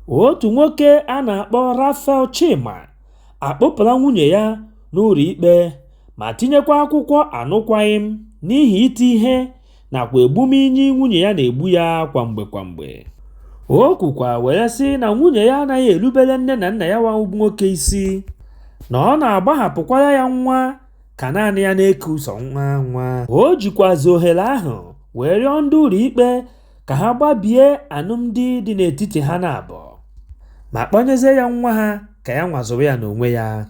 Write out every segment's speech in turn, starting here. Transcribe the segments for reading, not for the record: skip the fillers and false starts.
Otu nwoke a na-akpọ Raphael Chima akpụpụla nwunye ya n'ụlọikpe ma tinyekwa akwụkwọ anụkwaghịm n'ihi iti ihe nakwa egbumini nwunye ya na-egbu ya kwamgbe kwamgbe. O kwukwa were sị na nwunye ya anaghị erubere nne na nna ya nwoke isi, na ọ na-agbahapụkwara ya nwa ka naanị ya na-eku sọ nwa nwa. O jikwazi ohere ahụ wee rịọ ndị ụlọikpe ka ha gbabie alụmdi dị n'etiti ha naabọ ma kpọnyezie ya nwa ha ka ya nwazụwa ya n'onwe ya.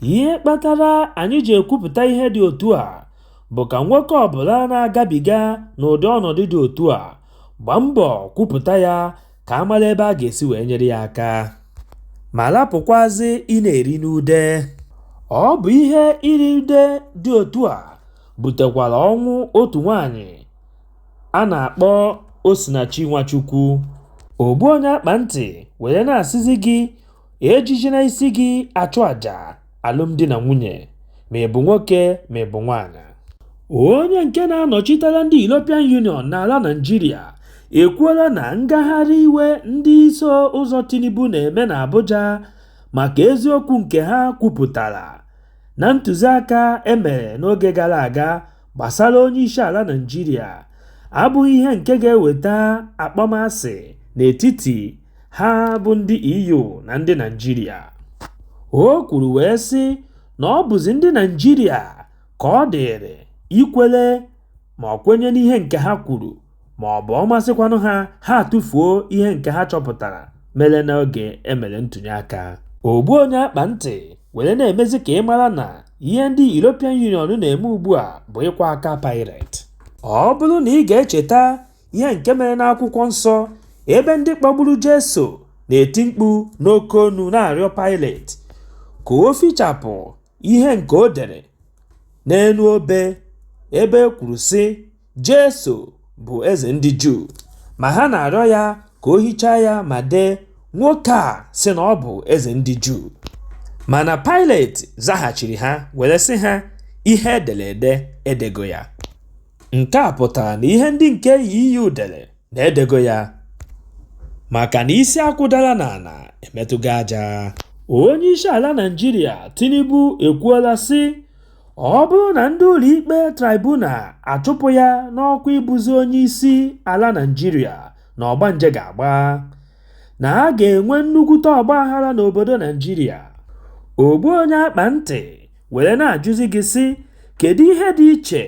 Ihe kpatara anyị ji ekwupụta ihe dị otu a bụ ka nwoke ọbụla na-agabiga n'ụdị ọnọdụ dị otu a gbaa mbọ kwupụta ya ka a mara ebe a ga-esi wee nyere ya aka ma rapụkwazị ị na-eri n'ude. Ọ bụ ihe iri ude dị otu a butekwara ọnwụ otu nwaanyị a na-akpọ Osinachi Nwachukwu. Ogbu onye akpa ntị were na-asịzi gị ejijina isi gị achụ àjà alụmdi na nwunye ma ị bụ nwoke ma ị bụ nwaanyị. Onye nke na-anọchitere ndị European Union n'ala Naịjirịa ekwuola na ngagharị iwe ndị so ụzọ Tinubu na-eme n'Abuja maka eziokwu nke ha kwupụtara na ntụziaka e mere n'oge gara aga gbasara onyeisiala Naịjirịa abụghị ihe nke ga-eweta akpọmasị n'etiti ha bụ ndị EU na ndị Naịjirịa. O kwuru wee sị na ọ bụzi ndị Naịjirịa ka ọ dịịrị ikwere ma ọ kwenye n'ihe nke ha kwuru ma ọ bụ ọ masịkwanụ ha ha atụfuo ihe nke ha chọpụtara mere n'oge e mere ntụnye aka. Ogbu onye akpa ntị were na-emezi ka ị mara na ihe ndị European Union na-eme ugbu a bụ ịkwa aka pirate. Ọ bụrụ na ị ga-echeta ihe nke mere n'akwụkwọ nsọ ebe ndị kpọgburu Jeso na-eti mkpu n'oke onu na-arịọ Pilate ka o fichapụ ihe nke o dere n'elu obe ebe e kwuru sị Jeso bụ eze ndị Juu, ma ha na-arịọ ya ka o hichaa ya ma dee nwoke a sị na ọ bụ eze ndị Juu. Mana Pilate zaghachiri ha were sị ha ihe edere ede edego ya. Nke a pụtara na ihe ndị nke EU dere na edego ya maka na isi akwụ dara n'ala emetụgo aja. Onye isi ala Naịjirịa Tinubu ekwuola sị ọ bụrụ na ndị ụlọikpe tribunal achụpụ ya n'ọkwa ịbụzi onye isi ala Naịjirịa na ọgbanje ga-agba, na a ga-enwe nnukwute ọgbaghara n'obodo Naịjirịa. Ogbu onye akpa ntị were na-ajụzi gị sị kedu ihe dị iche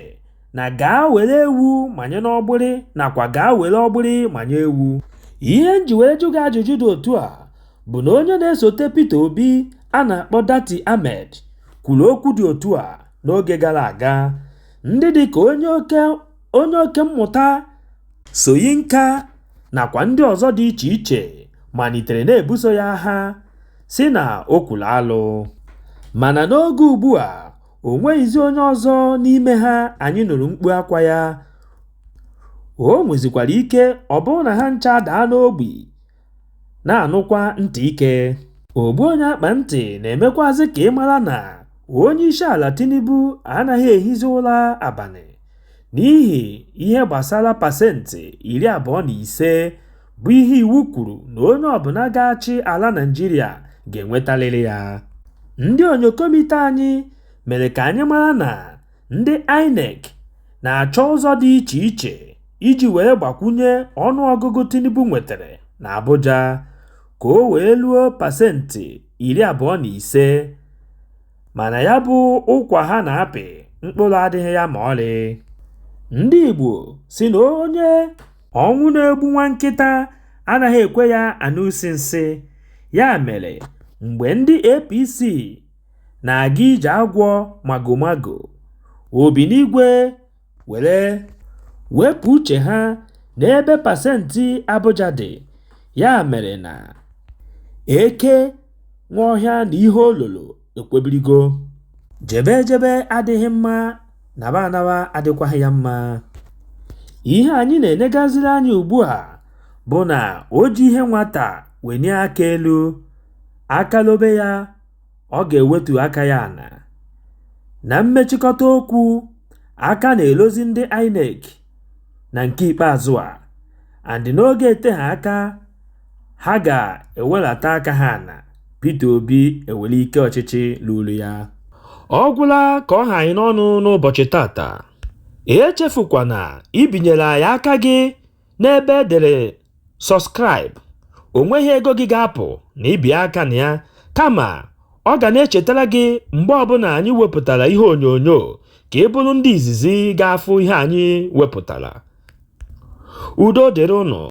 na gaa were ewu manye n'ọgbụrị nakwa gaa were ọgbụrị manye ewu. Ihe m ji were jụ gị ajụjụ dị otu a bụ na onye na-esote Peter Obi a na-akpọ Datti Ahmed kwuru okwu dị otu a n'oge gara aga. Ndị dị ka onye oke mmụta Soyinka nakwa ndị ọzọ dị iche iche malitere na-ebuso ya agha sị na o kwuru alụ. Mana n'oge ugbu a o nweghịzi onye ọzọ n'ime ha anyị nụrụ mkpu akwa ya. O nwezikwara ike ọ bụrụ na ha ncha daa n'ogbi na-anụkwa ntị ike. Ogbu onye akpa ntị na-emekwazị ka ị mara na onye isi ala Tinubu anaghị ehizi ụra abalị n'ihi ihe gbasara pasentị 25 bụ ihe iwu kwuru na onye ọbụla ga-achị ala Naịjirịa ga-enwetarịrị ya. Ndị onyokomite anyị mere ka anyị mara na ndị INEC na-achọ ụzọ dị iche iche iji were gbakwunye ọnụọgụgụ Tinubu nwetara n'Abuja ka o wee luo pasentị 25, mana ya bụ ụkwa ha na-apị mkpụrụ adịghị ya ma ọlị. Ndị Igbo sị na onye ọnwụ na-egbu nwa nkịta anaghị ekwe ya anụ isi nsị. Ya mere mgbe ndị APC na-aga ije agwọ magomago, Obinigwe were wepụ uche ha n'ebe pasentị Abuja dị. Ya mere na eke Nwaọhịa na ihe ololo ekwebirigo. Jebe ejebe adịghị mma, naba anaba adịkwaghị ya mma. Ihe anyị na-enegaziri anya ugbu a bụ na o ji ihe nwata wenie aka elu, aka lobe ya, ọ ga-ewetu aka ya ana. Na mmechikọta okwu, aka na-elozi ndị INEC na nke ikpeazụ a, and n'oge eteghị aka, Ha ga-ewelata aka ha ana, Peter Obi ewere ike ọchịchị luru ya. Ọ gwụla ka ọ ha anyị n'ọnụ n'ụbọchị tata. Echefukwana ibinyere anyị aka gị n'ebe e dere subscribe. O nweghị ego gị ga-apụ na ibie aka na ya, kama ọ ga na-echetara gị mgbe ọbụla anyị wepụtara ihe onyonyo ka ị bụrụ ndị izizi ga-afụ ihe anyị wepụtara. Udo dịrị ụnụ.